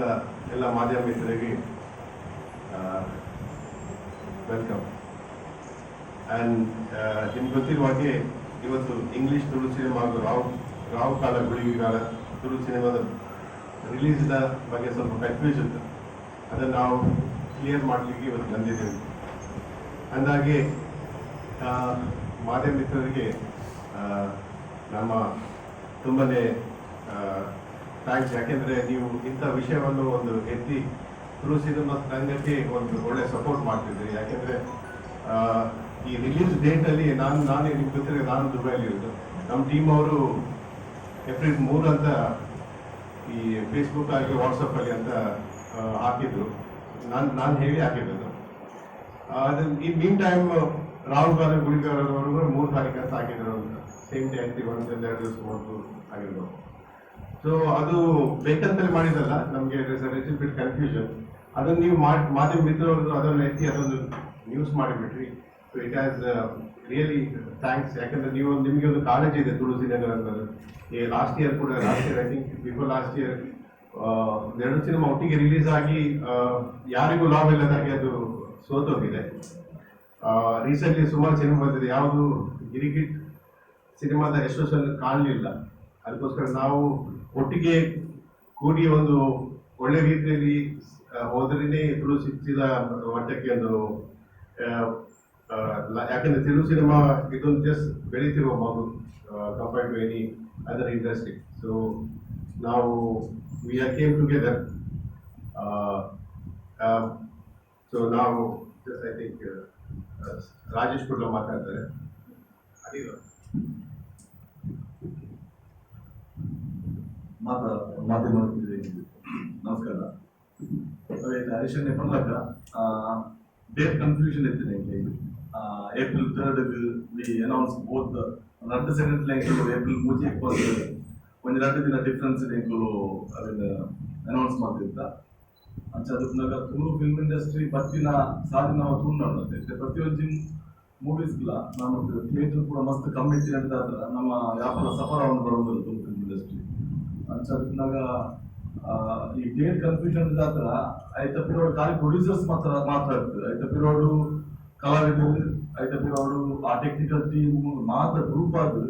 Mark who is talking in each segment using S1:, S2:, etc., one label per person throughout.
S1: ಮಾತ ಎಲ್ಲ ಮಾಧ್ಯಮ ಮಿತ್ರರಿಗೆ welcome. And ನಿಮ್ಗೆ ಗೊತ್ತಿರುವ ಹಾಗೆ ಇವತ್ತು ಇಂಗ್ಲೀಷ್ ತುಳು ಸಿನಿಮಾ ಹಾಗೂ ರಾವ್ ರಾವ್ ಕಾಲ ಗುಳಿಗೆಗಾಲ ತುಳು ಸಿನಿಮಾದ ರಿಲೀಸ್ನ ಬಗ್ಗೆ ಸ್ವಲ್ಪ ಕನ್ಫ್ಯೂಸ್ ಇತ್ತು. ಅದನ್ನು ನಾವು ಕ್ಲಿಯರ್ ಮಾಡಲಿಕ್ಕೆ ಇವತ್ತು ಬಂದಿದ್ದೇವೆ. ಅಂದಾಗೆ ಮಾಧ್ಯಮ ಮಿತ್ರರಿಗೆ ನಮ್ಮ ತುಂಬನೇ thanks. ಯಾಕೆಂದರೆ ನೀವು ಇಂಥ ವಿಷಯವನ್ನು ಒಂದು ಎತ್ತಿ ತುಳು ಸಿನಿಮಾ ರಂಗಕ್ಕೆ ಒಂದು ಒಳ್ಳೆ ಸಪೋರ್ಟ್ ಮಾಡ್ತಿದ್ದೀರಿ. ಯಾಕೆಂದರೆ ಈ ರಿಲೀಸ್ ಡೇಟಲ್ಲಿ ನಾನು ನಾನೇ ನಿಮ್ಗೆ ಗೊತ್ತಿರೋ ನಾನು ದುಬೈಲಿ ಇರೋದು. ನಮ್ಮ ಟೀಮ್ ಅವರು ಏಪ್ರಿಲ್ 3 ಅಂತ ಈ ಫೇಸ್ಬುಕ್ ಆಗಲಿ ವಾಟ್ಸಪ್ಪಲ್ಲಿ ಅಂತ ಹಾಕಿದ್ರು. ನಾನು ನಾನು ಹೇಳಿ ಹಾಕಿದ್ದು ಅದು. ಈ ಮೀನ್ ಟೈಮ್ ರಾಹುಲ್ ಗಾಂಧಿ ಗುಳಿಗಾರವರು 3 ತಾರೀಕು ಅಂತ ಹಾಕಿದ್ರು ಅಂತ. ಸೇಮ್ ಡೇ ಅಂತ ಒಂದು ಎರಡು ದಿವಸ ಮೊದಲು ಆಗಿರ್ಬೋದು. ಸೊ ಅದು ಬೇಕಂತಲೇ ಮಾಡಿದಲ್ಲ, ನಮಗೆ ಲಿಟಲ್ ಬಿಟ್ ಕನ್ಫ್ಯೂಷನ್. ಅದನ್ನು ನೀವು ಮಾಧ್ಯಮ ಮಿತ್ರರು ಅದನ್ನು ಎತ್ತಿ ಅದೊಂದು news ಮಾಡಿಬಿಟ್ರಿ. So it has really thanks. ಯಾಕಂದ್ರೆ ನೀವು ನಿಮಗೆ ಒಂದು ಕಾಳಜಿ ಇದೆ ತುಳು ಸಿನಿಮಾಗಳ. ಈ ಲಾಸ್ಟ್ ಇಯರ್ ಕೂಡ, last year, I think before last year, ಎರಡು ಸಿನಿಮಾ ಒಟ್ಟಿಗೆ ರಿಲೀಸ್ ಆಗಿ ಯಾರಿಗೂ ಲಾಭ ಇಲ್ಲದಾಗೆ ಅದು ಸೋತೋಗಿದೆ. ರೀಸೆಂಟ್ಲಿ ಸುಮಾರು ಸಿನಿಮಾ ಬಂದಿದೆ, ಯಾವುದು ಗಿರಿಗಿಟ್ ಸಿನಿಮಾದ ಯಶಸ್ಸನ್ನು ಕಾಣಲಿಲ್ಲ. ಅದಕ್ಕೋಸ್ಕರ ನಾವು ಒಟ್ಟಿಗೆ ಕೂಡಿ ಒಂದು ಒಳ್ಳೆ ರೀತಿಯಲ್ಲಿ ಹೋದ್ರೇನೆ ತುಳು ಸಿಕ್ಕಿದ ಮಟ್ಟಕ್ಕೆ ಒಂದು ಯಾಕಂದ್ರೆ ತುಳು ಸಿನಿಮಾ ಇದೊಂದು ಜಸ್ಟ್ ಬೆಳೀತಿರುವ ಮಗು compare to any other industry. So ನಾವು we are came together. So ನಾವು ಜಸ್ಟ್ I think Rajesh ಕೂಡ ಮಾತಾಡ್ತಾರೆ. ಅದೇ.
S2: ಮಾತ ಮಾಧ್ಯಮ ನಮಸ್ಕಾರ. ಹರೀಶನ್ನೇ ಪನ್ಲಕ ಡೇಟ್ ಕನ್ಫ್ಯೂಷನ್ ಇತ್ತು ಎಂಕ್ಲೆಗ್. April 3 we announce both. ರಡ್ಡ್ ಸೆಕೆಂಡ್ ಎಂಕುಲು ಏಪ್ರಿಲ್ 3 ಬಂದು ಒಂಜಿ 2 ದಿನ ಡಿಫ್ರೆನ್ಸ್ ಎಂಕುಲು ಅವೆನ್ ಅನೌನ್ಸ್ ಮಲ್ತಿತ್ತ. ಅಂಚ ಅದಕ್ಕನಾಗ ತುಳು ಫಿಲ್ಮ್ ಇಂಡಸ್ಟ್ರಿ ಬತ್ತಿನ ಸಾಧನೆ ನಾವು ತೂಂಡ. ಪ್ರತಿಯೊಂಜಿ ಮೂವೀಸ್ಲ ನಮ್ಮ ಥಿಯೇಟರ್ ಕೂಡ ಮಸ್ತ್ ಕಮ್ಮಿ ಇತ್ತಿನ ನಮ್ಮ ವ್ಯಾಪಾರ ಸಫರ್ ಆವೊಂದು ಬರೋದಿಲ್ಲ ತುಳು ಫಿಲ್ಮ್ ಇಂಡಸ್ಟ್ರಿ. ಅಂಚ ಅದಕ್ಕನಾಗ ಈ ಡೇಟ್ ಕನ್ಫ್ಯೂಷನ್ ಇದಾತ್ರ ಐತ ಪಿರೋಡು ಖಾಲಿ ಪ್ರೊಡ್ಯೂಸರ್ಸ್ ಮಾತ್ರ ಮಾತಾಡ್ತಾರೆ. ಐತ ಪಿರೋಡು ಕಲಾವಿದರು, ಐತ ಪಿರೋಡು ಆ ಟೆಕ್ನಿಕಲ್ ಟೀಮ್ ಮಾತ್ರ ಗ್ರೂಪ್ ಆದ್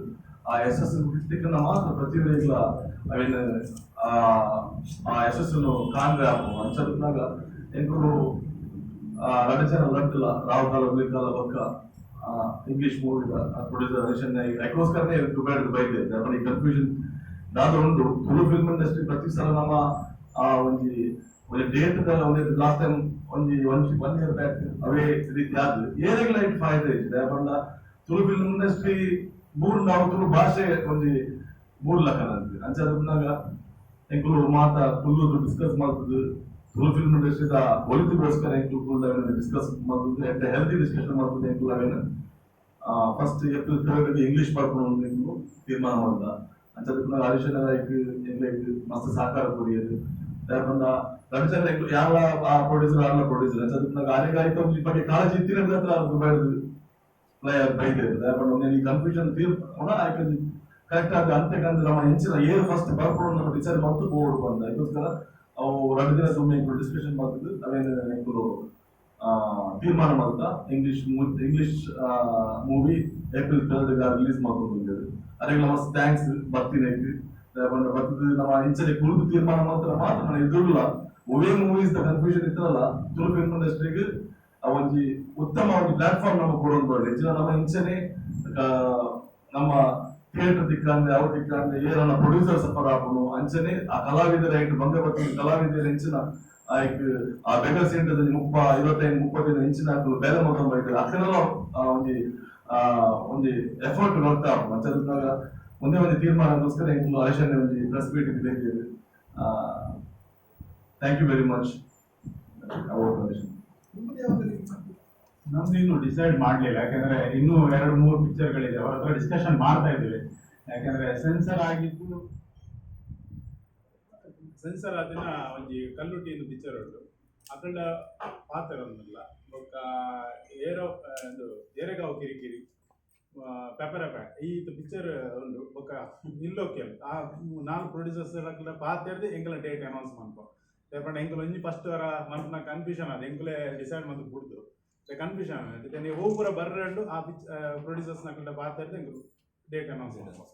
S2: ಆ ಯಶಸ್ಸು ತಿಕ್ಕನ ಮಾತ್ರ ಪ್ರತಿಯೊಂದಿಗ್ಲ ಅವೇನು ಆ ಆ ಯಶಸ್ಸನ್ನು ಕಾಣ್ರೆ ಆಪುಂಡು. ಅಂಚ ಅದಕ್ಕನಾಗ ಎಂಕುಲು ರಡ್ಡ್ ಜನ ಲಡ್ಡುಲ ರಾವ್ ಕಾಲ ಕಾಲ ಬೊಕ್ಕ ಇಂಗ್ಲಿಷ್ ಮೂವಿ ಪ್ರೊಡ್ಯೂಸರ್ ಹರೀಶನ್ ಅದಕ್ಕೋಸ್ಕರನೇ ದುಬೈ ಬೈದೆ. ಈ ಕನ್ಫ್ಯೂಷನ್ ದಾದ ಉಂಡು ತುಳು ಫಿಲ್ಮ್ ಇಂಡಸ್ಟ್ರಿ ಪ್ರತಿ ಸಲ ನಮ್ಮ ಆ ಒಂಜಿ ಒಂಜಿ ಡೇಟ್ ಒಂಜಿ ಲಾಸ್ಟ್ ಟೈಮ್ ಒಂಜಿ ಒಂಜಿ ಒನ್ ಇಯರ್ ಬ್ಯಾಕ್ ಅವೇ ರೀತಿ ಆದ್ ಏರೆಗ್ಲ it ಫಾಯ್ದೆ ಇಜ್ಜಿ. ಪಂಡ ತುಳು ಫಿಲ್ಮ್ ಇಂಡಸ್ಟ್ರಿ ಮೂರು ನಾವು ತುಳು ಭಾಷೆ ಒಂಜಿ ಮೂರು ಲಕ್ಕನಂತೆ. ಅಂಚ ಅದನ್ನಾಗ ಎಂಕುಲು ಮಾತ ಕುಲ್ಲುದು ಡಿಸ್ಕಸ್ ಮಾಡ್ತದೆ. ತುಳು ಫಿಲ್ಮ್ ಇಂಡಸ್ಟ್ರಿದ ಒಲಿತುಗೋಸ್ಕರ ಎಂಕುಲು ಕುಲ್ದು ಡಿಸ್ಕಸ್ ಮಾಡ್ತದೆ, ಎಡ್ಡೆ ಹೆಲ್ದಿ ಡಿಸ್ಕಷನ್ ಮಾಡ್ತದೆ. ಎಂಕುಲು ಅವೇನು ಫಸ್ಟ್ ಏಪ್ರಿಲ್ 3 ಇಂಗ್ಲಿಷ್ ಬರ್ಕೊಂಡು ಎಂಕುಲು ತೀರ್ಮಾನ ಮಾಡ್ದ. ಅಂಚ ಅದಕ್ಕೆ ಹರೀಶನ ಎಂಕ್ಲೆಗ್ ಮಸ್ತ್ ಸಹಕಾರ ಕೊರಿಯೆರ್. ಪಂಡ ರಡ್ಡ್ ಜನ ಎಂಕುಲು ಯಾವ ಆ ಪ್ರೊಡ್ಯೂಸರ್ ಆರ್ಲ ಪ್ರೊಡ್ಯೂಸರ್. ಅಂಚ ಅದಕ್ಕೆ ಆರೆಗ್ ಆಯ್ತು ಒಂಜಿ ಬಗ್ಗೆ ಕಾಳಜಿ ಇತ್ತಿನ ಹತ್ರ ದುಬೈಡ್ ಪ್ಲೇಯರ್ ಬೈದೆರ್. ಪಂಡ ಒಂಜಿ ಕನ್ಫ್ಯೂಷನ್ ತೀರ್ಪುನ ಆಯ್ಕೆ ಕರೆಕ್ಟ್ ಆದ ಅಂತೆ ಕಂದು ನಮ್ಮ ಹೆಂಚಿನ ಏರ್ ಫಸ್ಟ್ ಬರ್ಕೊಂಡು ನಮ್ಮ ಡಿಸೈಡ್ ಮಾಡ್ತು ಬೋರ್ಡ್ ಬಂದ. ಅದಕ್ಕೋಸ್ಕರ ಅವು 2 ದಿನ ಸುಮ್ಮನೆ ಎಂಕುಲು ಡಿಸ್ಕಷನ್ ಮಾಡ್ತಿದ್ದು. ಅವೇನು ಎಂಕುಲು ತೀರ್ಮಾನ ಮಾಡ್ತಾ English English movie April 3 release ಮಾಡ್ಕೊಂಡು ಬಂದಿದ್ದು. ಅದಕ್ಕೆ ಮಸ್ತ್ thanks ಬರ್ತೀನಿ. ಬರ್ತದೆ ನಮ್ಮ ಇಂಚನೆ ಕುಳಿತು ತೀರ್ಮಾನ ಮಾತ್ರ ಮಾತ್ರ ನನ್ನ ಎದುರುಲ್ಲ ಒವೇ ಮೂವೀಸ್ the confusion ಇತ್ತಲ್ಲ. ತುಳು ಫಿಲ್ಮ್ ಇಂಡಸ್ಟ್ರಿಗೆ ಆ ಒಂಜಿ ಉತ್ತಮ ಒಂದು ಪ್ಲಾಟ್ಫಾರ್ಮ್ ನಮಗೆ ಕೊಡೋದು ಬರಲಿ. ಹೆಚ್ಚಿನ ನಮ್ಮ ಇಂಚನೆ ನಮ್ಮ ಥಿಯೇಟರ್ ತಿಕ್ಕಂದೆ ಅವು ತಿಕ್ಕಂದೆ ಏರನ್ನ ಪ್ರೊಡ್ಯೂಸರ್ ಸಫರ್ ಆಪುನು. ಅಂಚನೆ ಆ ಕಲಾವಿದರ ಐಟ್ ಬಂಗ ಬತ್ತಿನ ಕಲಾವಿದರ ಹೆಂಚಿನ ಐಕ್ ಆ ಬೆಗರ್ ಸೆಂಟರ್ದಲ್ಲಿ 30, 25, 35 ಇಂಚಿನ ಅಕುಲು ಬೇಲೆ ಮಲ್ತೊಂದು ಬೈತಾರೆ. ಅಕಲೆಲ್ಲ ಒಂಜಿ ಒಂಜಿ ಎಫರ್ಟ್ ಬರ್ತಾ ಆಪುಂಡು. ಅಂಚ ಅದಕ್ಕಾಗ ಒಂದೇ ಒಂದು ತೀರ್ಮಾನಕ್ಕೋಸ್ಕರ ಎಂಕುಲು ಹರೀಶನ್ನೇ ಒಂಜಿ ಪ್ರೆಸ್ ಮೀಟ್ ಇದ್ದೇವೆ. Thank you very much.
S3: ನಮ್ದು ಇನ್ನು ಡಿಸೈಡ್ ಮಾಡಲಿಲ್ಲ. ಯಾಕಂದ್ರೆ ಇನ್ನೂ ಎರಡು ಮೂರು ಪಿಕ್ಚರ್ಗಳಿದೆ. ಅವ್ರ ಹತ್ರ ಡಿಸ್ಕಷನ್ ಮಾಡ್ತಾ ಇದ್ದೀವಿ. ಯಾಕಂದ್ರೆ ಸೆನ್ಸರ್ ಆಗಿದ್ದು
S4: ಸೆನ್ಸರ್ ಆದಿನ ಒಂಜಿ ಕಲ್ಲುಟ್ಟಿ ಪಿಕ್ಚರ್ ಉಂಟು. ಅಕಲ್ಡ ಪಾತ್ರ ಒಂದಿಲ್ಲ. ಬೊಕ್ಕ ಏರೋ ಒಂದು ಏರೆಗಾವ್ ಕಿರಿಕಿರಿ ಪೆಪರ ಪ್ಯಾಕ್ ಈ ಪಿಕ್ಚರ್ ಉಂಡು. ಬೊಕ್ಕ ಇಲ್ಲೋಕೆಲ್ ಆ ನಾಲ್ಕು ಪ್ರೊಡ್ಯೂಸರ್ಸ್ ಅಕಲ್ಡ ಪಾತೆರ್ದು ಎಂಕಲ್ನ ಡೇಟ್ ಅನೌನ್ಸ್ ಮನ್ಪ. ಪಂಡ ಎಂಕುಲು ಒಂಜಿ ಫಸ್ಟ್ ವರ ಮನ್ಪುನ ಕನ್ಫ್ಯೂಷನ್ ಅದು ಎಂಕುಲೇ ಡಿಸೈಡ್ ಮಂತ್ ಬುಡ್ದು ಕನ್ಫ್ಯೂಷನ್ ಇತ್ತೆ ನೀವು ಓ ಪೂರ ಬರ್ರಂಡು ಆ ಪಿಚ್ ಪ್ರೊಡ್ಯೂಸರ್ಸ್ ನಕಲ್ಡ ಪಾತೆರ್ದ್ ಎಂಕುಲು ಡೇಟ್ ಅನೌನ್ಸ್ ಮಲ್ಪುವ.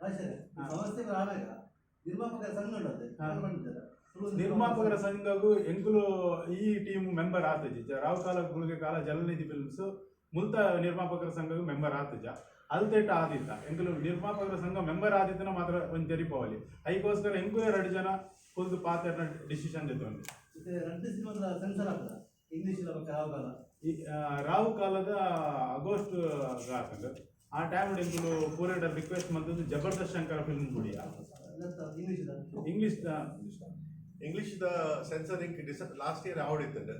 S5: ಸಮಸ್ಯೆ ಆನಾಗ ನಿರ್ಮಾಪಕರ ಸಂಘ ಉಂಟು ಪಂಡಿದ್ದಾರೆ.
S4: ನಿರ್ಮಾಪಕರ ಸಂಘಗೂ ಎಂಕುಲು ಈ ಟೀಮ್ ಮೆಂಬರ್ ಆತಜಿ. ರಾವ್ ಕಾಲ ಗುಳಿಗೆ ಕಾಲ ಜಲನಿಧಿ ಫಿಲ್ಮ್ಸ್ ಮುಲ್ತ ನಿರ್ಮಾಪಕರ ಸಂಘಗೂ ಮೆಂಬರ್ ಆತಜ. ಅಲ್ತೇಟ ಆದಿತ್ತ ಎಂಕುಲು ನಿರ್ಮಾಪಕರ ಸಂಘ ಮೆಂಬರ್ ಆದಿತ್ತನ ಮಾತ್ರ ಒಂಜಿ ತೆರಿಪವಲಿ. ಐಕೋಸ್ಕರ ಎಂಕುಲೇ ರಡ್ಡ್ ಜನ ಕುಲ್ದು ಪಾತೆರ್ನ ಡಿಸಿಷನ್ ದೆತ್ತೊಂದು.
S5: ಇತ್ತೆ ರಡ್ಡ್ ಸಿನಿಮಾದ ಸೆನ್ಸರ್ ಆಗ್ತದ ಇಂಗ್ಲೀಷ್ ಬೊಕ್ಕ ರಾವ್ ಕಾಲ.
S4: ಈ ರಾವ್ ಕಾಲದ ಆಗಸ್ಟ್ ಆತಂಡ್. ಆ ಟೈಮ್ ಎಂಕುಲು ಪೂರೇಟ ರಿಕ್ವೆಸ್ಟ್ ಮಂತದ್ದು ಜಬರ್ದಸ್ತ್ ಶಂಕರ ಫಿಲ್ಮ್ ಗುಡಿಯ.
S5: English.
S4: English.
S1: English the censoring last year ಆವಡಿತ್ತಂಡ್,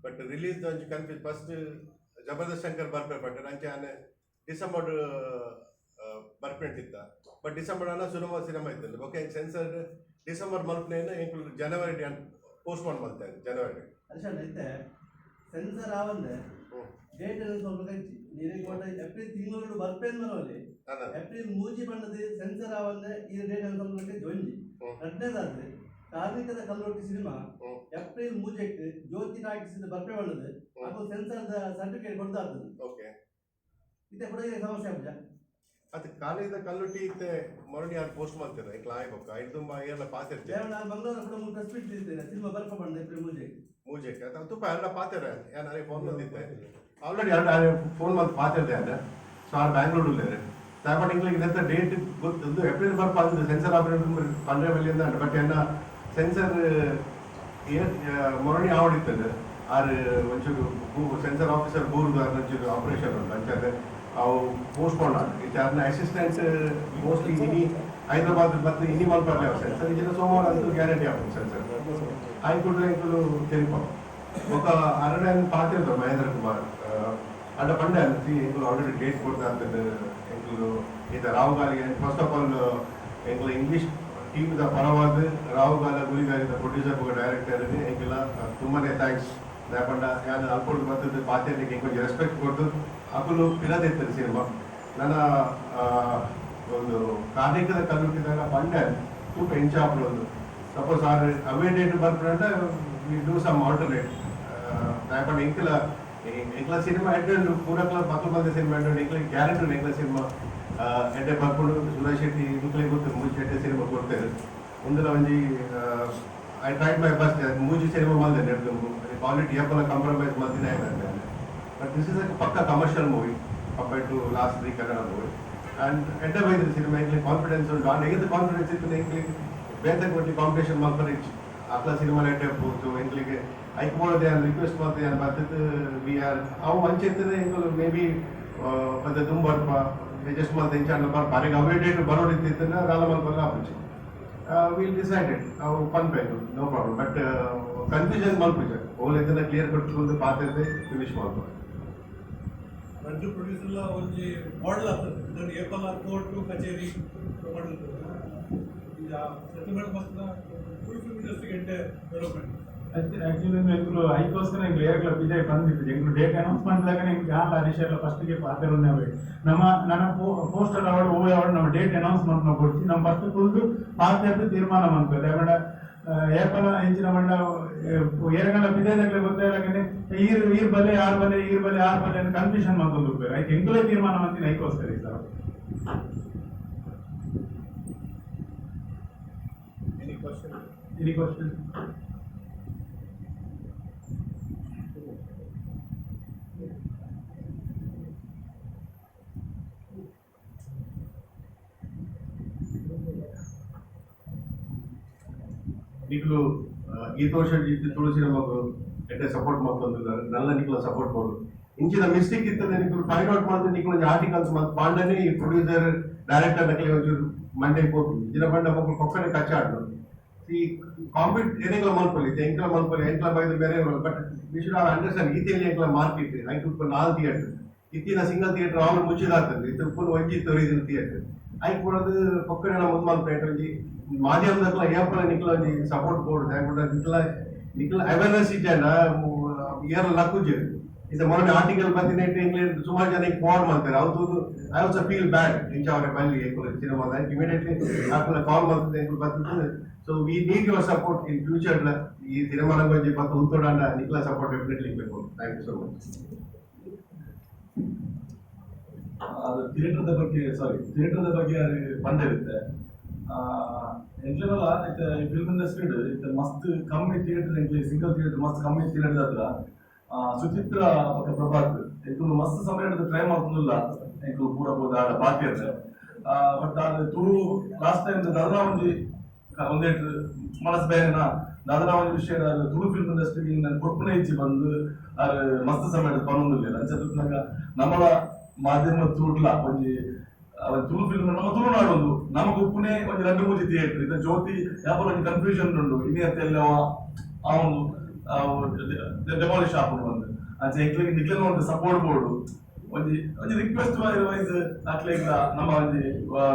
S1: but release the ಒಂಜಿ ಕನ್ಫ್ಯೂಸ್. ಫಸ್ಟ್ ಜಬರ್ದಸ್ತ್ ಶಂಕರ್ ಬರ್ಪೆ, ಬಟ್ ಅಂಚೆ ಆನೆ ಡಿಸೆಂಬರ್ ಬರ್ಪೆಂಟಿತ್ತ, ಬಟ್ ಡಿಸೆಂಬರ್ ಅನ್ನ ಸುಲಭ ಸಿನಿಮಾ ಇತ್ತಂಡ್. Okay, sensor December ಮಲ್ಪನೇನು ಎಂಕುಲು ಜನವರಿ ಪೋಸ್ಟ್ಪೋನ್ ಮಲ್ತೆ ಜನವರಿ.
S5: ಹರ್ಷಣ್ಣ, ಇತ್ತೆ ಸೆನ್ಸರ್ ಆವಂದೆ ಡೇಟ್ ಸ್ವಲ್ಪ ಕಂಚಿ ನೀರಿಗೆ ಕೊಟ್ಟ ಏಪ್ರಿಲ್ ತಿಂಗಳು ಬರ್ಪೇನ್ ಮನವಲ್ಲಿ.
S1: ಅಲ್ಲ.
S5: ಏಪ್ರಿಲ್ ಮೂಜಿ ಬಣ್ಣದ ಸೆನ್ಸರ್ ಆವಂದೆ ಈ ಡೇಟ್ ಸ್ವಲ್ಪ ಕಂಚಿ ಒಂಜಿ. ರಡ್ಡನೇದಾದ್ರೆ ಕಾರ್ಣಿಕದ ಕಲ್ಲೊಟ್ಟಿ ಸಿನಿಮಾ ಏಪ್ರಿಲ್ ಮೂಜೆಕ್ ಜ್ಯೋತಿ ಟಾಕೀಸ್ ಬರ್ಪೆ ಬಣ್ಣದ ಅದು ಸೆನ್ಸರ್ ಸರ್ಟಿಫಿಕೇಟ್ ಕೊಡ್ದಾಗ್ತದೆ. ಇತ್ತೆ ಕೂಡ ಇದೆ ಸಮಸ್ಯೆ ಆಪುಜ.
S1: ಅದು ಕಾಲೇಜದ ಕಲ್ಲುಟ್ಟಿ ಇತ್ತೆ ಮರಳಿ ಯಾರು ಪೋಸ್ಟ್ ಮಾಡ್ತಾರೆ ಎಂಕ್ಲ ಆಯ್ಬೊಕ್ಕ ಐದು ತುಂಬ ಏರ್ಲ ಪಾತಿರ್ತೆ.
S5: ನಾನು ಮಂಗಳವಾರ ಕೂಡ ಮೂರು ಪ್ರೆಸ್ ಮೀಟ್ ಇರ್ತೇನೆ, ಸಿನಿಮಾ ಬರ್ಪ ಬಣ್ಣ ಏಪ್ರಿಲ್ ಮೂಜೆಕ್.
S1: ಮೂಜೆಕ್ ಅದು ತುಪ್ಪ ಎಲ್ಲ ಪಾತಿರ ಯಾನ್ ಅರೆ ಫೋನ್ ಬಂದಿತ್ತೆ ಆಲ್ರೆಡಿ. ಎರಡು ಫೋನ್ ಬಂದು ಪಾತಿರ್ದೆ ಅಲ್ಲ. ಸೊ ಆರ್ ಬ್ಯಾಂಗ್ಳೂರ್ ಉಲ್ಲೇರು ಬಟ್ ಇಂಗ್ಲಿಗೆ ಇದೆಂತ ಡೇಟ್ ಗೊತ್ತು ಏಪ್ರಿಲ್ ಬರ್ಪ ಅಂದ್ರೆ ಸೆನ್ಸರ್ ಆಪರೇಟರ್ ಪಂಡ್ರೆ ಬಲ್ಲಿಂದ. ಬಟ್ ಎನ್ನ ಸೆನ್ಸರ್ ಮೊರಣಿ ಆವಡಿತ್ತಂಡು ಆರ್ ಒಂಚೂರು ಸೆನ್ಸರ್ ಆಫೀಸರ್ ಬೂರ್ದು ಆರ್ ಒಂಚೂರು ಆಪರೇಷನ್ ಉಂಟು. ಅಂಚಾದ್ರೆ ಅವು ಪೋಸ್ಟ್ಪೋನ್ ಆಂಡ್. ಇತ್ತೆ ಆರ್ನ ಅಸಿಸ್ಟೆಂಟ್ ಮೋಸ್ಟ್ಲಿ ಇನಿ ಹೈದರಾಬಾದ್ ಮತ್ತು ಇನಿ ಮಲ್ಪರ್ಲೆ ಅವು ಸೆನ್ಸರ್ ಇಜಿನ ಸೋಮವಾರ ಅಂತೂ ಗ್ಯಾರಂಟಿ ಆಪುಂಡು ಸೆನ್ಸರ್. ಆಯ್ಕುಡ್ರೆ ಎಂಕುಲು ತೆರಿಪ. ಬೊಕ್ಕ ಅರಣ್ಯ ಪಾತಿರ್ದ ಮಹೇಂದ್ರ ಕುಮಾರ್ ಅಡ್ಡ ಪಂಡೆ ಸಿ ಎಂಕುಲು ಆಲ್ರೆಡಿ ಡೇಟ್ ಕೊಡ್ತಾ ಅಂತದ್ದು. ಎಂಕುಲು ಈತ ರಾವುಗಾಲಿಗೆ first of all ಎಂಕುಲು ಇಂಗ್ಲೀಷ್ ಟೀಮ್ದ ಪರವಾದ ರಾವುಗಾಲ ಗುಳಿಗಾಲಿದ ಪ್ರೊಡ್ಯೂಸರ್ ಬೊಕ್ಕ ಡೈರೆಕ್ಟರ್ ಎಂಕುಲ ತುಂಬಾನೇ thanks. ದಾಯಪಂಡ ಯಾನ್ ಅಲ್ಪೊಡ್ದು ಬತ್ತದ್ದು ಪಾತೆರ್ಲಿಕ್ಕೆ ಎಂಕೊಂಜಿ ರೆಸ್ಪೆಕ್ಟ್ ಕೊಟ್ಟು ಅಕುಲು ಪಿರದಿತ್ತರು ಸಿನಿಮಾ. ನನ್ನ ಒಂದು ಕಾರ್ಣಿಕದ ಕಲ್ಲುಟ್ಟಿದಾಗ ಪಂಡೆ ತೂಪ ಇಂಚಾಪುಡು ಒಂದು ಸಪೋಸ್ ಆರ್ ಅವೇ ಡೇಟ್ ಬರ್ಪುಂಡ we do some alternate. ದಾಯಪಂಡ ಎಂಕಲ ಎಂಕ್ಲ ಸಿನಿಮಾ ಎಡ್ಡೆ ಪೂರಕ್ಲ ಮಕ್ಕಳು ಬಂದ ಸಿನಿಮಾ ಎಡ್ಡೆ. ಎಂಕ್ಲ ಗ್ಯಾರಂಟಿ ಎಂಕ್ಲ ಸಿನಿಮಾ ಎಡ್ಡೆ ಬರ್ಪುಂಡು. ಸುರೇಶ್ ಶೆಟ್ಟಿ ಇಂಕ್ಲೆ ಗೊತ್ತು ಮೂಜಿ ಎಡ್ಡೆ ಸಿನಿಮಾ ಕೊಡ್ತೇವೆ. ಒಂದಲ ಒಂಜಿ I tried my best. ಮೂಜಿ ಸಿನಿಮಾ ಮಲ್ದೆ ನೆಡ್ದು ಕ್ವಾಲಿಟಿ ಏಪಲ ಕಾಂಪ್ರಮೈಸ್ ಮಲ್ದಿನ. But this is a ಪಕ್ಕ commercial movie compare to last three Kannada movie and ಎಡ್ಡೆ ಬೈದ ಸಿನಿಮಾ. ಎಂಕ್ಲೆ ಕಾನ್ಫಿಡೆನ್ಸ್ ಉಂಟು. ಆಂಡ್ ಏತ್ ಕಾನ್ಫಿಡೆನ್ಸ್ ಇತ್ತು ಎಂಕ್ಲೆ ಬೇತೆ ಕೊಟ್ಟಿ ಕಾಂಪಿಟೇಷನ್ ಮಲ್ಪರೆ ಇಜ್ಜಿ. ಅಕ್ಲ ಸಿನಿಮಾ ಎಡ್ಡೆ ಪೋತು ಎಂಕ್ಲಿಗೆ ಐಕ್ ಬೋಡದೆ ರಿಕ್ವೆಸ್ಟ್ ಮಾಡ್ದೆ ಬತ್ತದ್ we are ಅವು ಅಂಚೆತ್ತದೆ ಎಂಕುಲು ಮೇ ಬಿ ಮತ್ತೆ ತುಂಬ ಬರ್ಪ ಅಡ್ಜಸ್ಟ್ ಮಲ್ತೆ ಇಂಚಾಂಡ ಬರ್ಪ ಅರೆಗ್ ಅವೇ ಡೇಟ್ ಬರೋಡಿತ್ತಿತ್ತಂದ್ರೆ ದಾಲ ಮಲ್ಪಲ್ಲ ಆಪುಜಿ. Will decided ಅವು ಪನ್ಪೆ, no problem. But confusion ಮಲ್ಪುಜ. ಓಲ್ ಇದನ್ನ ಕ್ಲಿಯರ್ ಕೊಟ್ಟು ಪಾತೆರ್ದೆ ಫಿನಿಶ್ ಮಲ್ಪ.
S6: ರಡ್ಡು ಪ್ರೊಡ್ಯೂಸರ್ಲ ಒಂಜಿ ಮಾಡೆಲ್ ಆಗ್ತದೆ. ಇದನ್ನು ಏಪಲ ಕೋರ್ಟು ಕಚೇರಿ ಮಾಡಿರ್ತದೆ. ಈಗ ಸೆಟಲ್ಮೆಂಟ್ ಮಸ್ತ್ ತುಳು ಫಿಲ್ಮ್ ಇಂಡಸ್ಟ್ರಿಗೆ ಎಡ್ಡೆ ಡೆವಲಪ್ಮೆಂಟ್.
S3: ಆಕ್ಚುಲಿ ಎಂಕುಲು ಐಕೋಸ್ಕರ ಎಂಕ್ಲು ಏರ್ಲ ಬಿಜಯ್ ಬಂದಿತ್ತು. ಎಂಕುಲು ಡೇಟ್ ಅನೌನ್ಸ್ ಮಾಡಿದಾಗ ಎಂಕ್ ಯಾಲ ಹರೀಶ್ ಫಸ್ಟ್ಗೆ ಪಾತೆರುನ್ನವೇ ನಮ್ಮ ನನ್ನ ಪೋಸ್ಟರ್ ಅವಾರ್ಡ್ ಓ ಅವಾರ್ಡ್ ನಮ್ಮ ಡೇಟ್ ಅನೌನ್ಸ್ ಮಾಡ್ಕೊಂಡು ಕೊಡ್ತಿ ನಮ್ಮ ಫಸ್ಟ್ ಕುಲ್ದು ಪಾತೆರ್ದು ತೀರ್ಮಾನ ಮಾಡ್ತದೆ. ಯಾಕಂಡ ಏಪಲ ಇಂಚಿನ ಮಂಡ ಏರಗಂಡ ಬಿಜಯದಾಗಲೇ ಗೊತ್ತಾಗಲೇ ಈರ್ ಈರ್ ಬಲೆ ಆರ್ ಬಲೆ ಈರ್ ಬಲೆ ಆರ್ ಬಲೆ ಅಂತ ಕನ್ಫ್ಯೂಷನ್ ಮಾಡ್ಕೊಂಡು ಹೋಗ್ತಾರೆ. ಐಕ್ ಎಂಕುಲೇ ತೀರ್ಮಾನ ಮಾಡ್ತೀನಿ ಐಕೋಸ್ಕರ sir.
S4: Any question?
S3: Any question?
S1: ನಿಕ್ಲು ಈ ವರ್ಷ ತುಳು ಸಿನಿಮಾకు ಎಡ್ಡೆ ಸಪೋರ್ಟ್ ಮಾಡ್ತಂದಿದ್ದಾರೆ. ನಲ್ಲ ನಿಕ್ಲ ಸಪೋರ್ಟ್ ಕೊಡು. ಇಂಚಿನ ಮಿಸ್ಟೇಕ್ ಇರ್ತದೆ ನಿಕ್ಲು ಫೈಂಡ್ ಔಟ್ ಮಾಡ್ದು ನಿಕ್ಲು ಒಂಜಿ ಆರ್ಟಿಕಲ್ಸ್ ಮತ್ತೆ ಪಾಂಡನೆ ಈ ಪ್ರೊಡ್ಯೂಸರ್ ಡೈರೆಕ್ಟರ್ ನಕ್ಲೆ ಒಂಚೂರು ಮಂಡೆ ಪೋಪು. ಇಂಚಿನ ಬಂಡ ಮೊಕ್ಕಳು ಕೊಕ್ಕನೆ ಕಚ್ಚಾಡ್ಲು ಈ ಕಾಂಪಿಟ್ ಏನೆಂಗ್ಲ ಮಲ್ಪೊಲಿ ಎಂಕ್ಲ ಮಲ್ಪೊಲಿ ಎಂಕ್ಲ ಬೈದು ಬೇರೆ. But we should have understand ಈತೆಲ್ಲಿ ಎಂಕ್ಲ market ಐಕ್ ಉಪ್ಪು ನಾಲ್ ಥಿಯೇಟರ್ ಇತ್ತಿನ ಸಿಂಗಲ್ ಥಿಯೇಟರ್ ಆಲ್ ಮುಚ್ಚಿದಾಗ್ತದೆ. ಇತ್ತು ಉಪ್ಪು ಒಂಜಿ ತೊರಿದಿನ ಥಿಯೇಟರ್ ಐಕ್ ಕೊಡೋದು ಕೊಕ್ಕನೆ ಮುಂದ್ ಮಲ್ಪೇಟ್ ಒಂಜಿ ಮಾಧ್ಯಮದಕ್ಲ ಏಪಲ ನಿಕ್ಲ ಒಂಜಿ ಸಪೋರ್ಟ್ ಕೊಡು. ದಾಯೆ ನಿಕ್ಲ ನಿಕ್ಲ ಅವೇರ್ನೆಸ್ ಇಜ್ಜಾಂಡ ಏರ್ ಲಕ್ಕುಜಿ. ಇದು ಮೊನ್ನೆ ಆರ್ಟಿಕಲ್ ಬಂದಿನ ಇಂಗ್ಲಿಷ್ ಸುಮಾರು ಜನ ಫಾರ್ವರ್ಡ್ ಮಾಡ್ತಾರೆ. ಅವ್ರು I also feel bad. ಇಂಚ ಅವರೇ ಬಲ್ಲಿ ಎಂಕುಲು ಸಿನಿಮಾದ ಇಮಿಡಿಯೇಟ್ಲಿ ಅಕ್ಲ ಕಾಲ್ ಮಾಡ್ತದೆ. ಎಂಕುಲು ಬರ್ತದೆ. So we need your support in future. ಈ ಸಿನಿಮಾ ಒಂಜಿ ಪತ್ತು ಉಂತೋಡಾಂಡ ನಿಕ್ಲ ಸಪೋರ್ಟ್ ಡೆಫಿನೆಟ್ಲಿ ಬೇಕು. Thank you so much.
S2: ಅದು ಥಿಯೇಟರ್ದ ಬಗ್ಗೆ, ಸಾರಿ, ಥಿಯೇಟರ್ದ ಬಗ್ಗೆ ಪಂಡಿರುತ್ತೆ. ಎಂಕ್ಲೆನಲ ಇತ್ತೆ ಫಿಲ್ಮ್ ಇಂಡಸ್ಟ್ರಿ ಇತ್ತೆ ಮಸ್ತ್ ಕಮ್ಮಿ ಥಿಯೇಟರ್, ಎಂಕ್ಲೆ ಸಿಂಗಲ್ ಥಿಯೇಟರ್ ಮಸ್ತ್ ಕಮ್ಮಿ ಥಿಯೇಟರ್ ಹತ್ರ. ಸುಚಿತ್ರ ಬೊಕ್ಕ ಪ್ರಭಾತ್ ಎಂಕುಲು ಮಸ್ತ್ ಸಮಯ ಟ್ರೈ ಮಾಡ್ತಿಲ್ಲ ಎಂಕುಲು ಪೂರ ಪೋದ ಆಡ ಬಾಕಿ ಇರ್ತಾರೆ. ಬಟ್ ಅದು ತುಳು ಲಾಸ್ಟ್ ಟೈಮ್ ದಾದನ ಒಂಜಿ ಒಂದೇಟ್ ಮನಸ್ ಬೇರೆನಾ ದಾದನ ಒಂಜಿ ವಿಷಯ, ಅದು ತುಳು ಫಿಲ್ಮ್ ಇಂಡಸ್ಟ್ರಿ ನಾನು ಕೊರ್ಪುನ ಇಜ್ಜಿ ಬಂದು ಆರ್ ಮಸ್ತ್ ಸಮಯ ಪನೊಂದಿಲ್ಲ. ಅಂಚ ತೂಪುನಗ ನಮ್ಮಲ ಮಾಧ್ಯಮ ತೂಡ್ಲ ಒಂಜಿ ಅವ ತುಳು ಫಿಲ್ಮ್, ನಮ್ಮ ತುಳುನಾಡು ಒಂದು ನಮಗ್ ಉಪ್ಪುನೆ ಒಂಜಿ ರಡ್ಡ್ ಮೂಜಿ ಥಿಯೇಟರ್. ಇತ್ತ ಜ್ಯೋತಿ ಯಾಪಲ ಒಂಜಿ ಕನ್ಫ್ಯೂಷನ್ ಉಂಡು, ಇನಿ ಅತ್ತೆಲ್ಲ ಅವನು ಡೆಮಾಲಿಷ್ ಆಪುಂಡು ಬಂದು. ಅಂಚ ಎಂಕ್ಲೆಗ್ ನಿಕ್ಲೆನ ಒಂದು ಸಪೋರ್ಟ್ ಬೋರ್ಡು ಒಂಜಿ ಒಂಜಿ ರಿಕ್ವೆಸ್ಟ್ ವೈಸ್ ಅಕ್ಲೆಗ್ಲ ನಮ್ಮ ಒಂಜಿ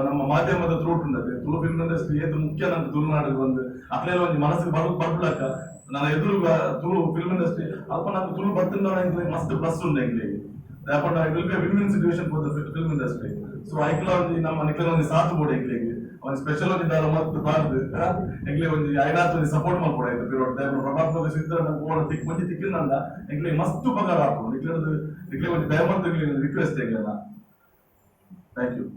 S2: ನಮ್ಮ ಮಾಧ್ಯಮದ ಥ್ರೂ ಉಂಡತೆ. ತುಳು ಫಿಲ್ಮ್ ಇಂಡಸ್ಟ್ರಿ ಏತ್ ಮುಖ್ಯ ನಂಗೆ ತುಳುನಾಡಿಗೆ ಒಂದು ಅಕ್ಲೆಲ್ಲ ಒಂಜಿ ಮನಸ್ಸಿಗೆ ಬರ್ ಬರ್ಬುಲಕ್ಕ ನನ್ನ ಎದುರು ತುಳು ಫಿಲ್ಮ್ ಇಂಡಸ್ಟ್ರಿ ಅಲ್ಪ ನಂಗೆ ತುಳು ಬತ್ತಿಂದ ಮಸ್ತ್ ಪ್ಲಸ್ ಉಂಡು ಎಂಕ್ಲೆಗ್. Therefore, it will be a win-win situation for the film industry. So ಐಕ್ಲ ಒಂಜಿ ನಮ್ಮ ನಿಕ್ಲೆನ ಒಂಜಿ ಸಾಥ್ ಬೋಡು ಎಂಕ್ಲೆಗ್. ಒಂಜಿ ಸ್ಪೆಷಲ್ ಒಂಜಿ ದಾಲ ಮಸ್ತ್ ಬಾರ್ದು ಎಂಕ್ಲೆ ಒಂಜಿ ಐನಾತ್ ಒಂಜಿ ಸಪೋರ್ಟ್ ಮಲ್ಪೊಡು ಆಯ್ತು ಪಿರೋಡ್. ಪ್ರಭಾತ್ ಬಗ್ಗೆ ಸಿದ್ಧರ ಪೋಣ ತಿಕ್ ಒಂಜಿ ತಿಕ್ಕಿನಂದ ಎಂಕ್ಲೆ ಮಸ್ತ್ ಉಪಕಾರ ಆಪುಂಡು. ನಿಕ್ಲೆರ್ದ್ ನಿಕ್ಲೆ ಒಂಜಿ ದಯಮಂತ್ ರಿಕ್ವೆಸ್ಟ್ ಎಂಕ್ಲೆನ. Thank you.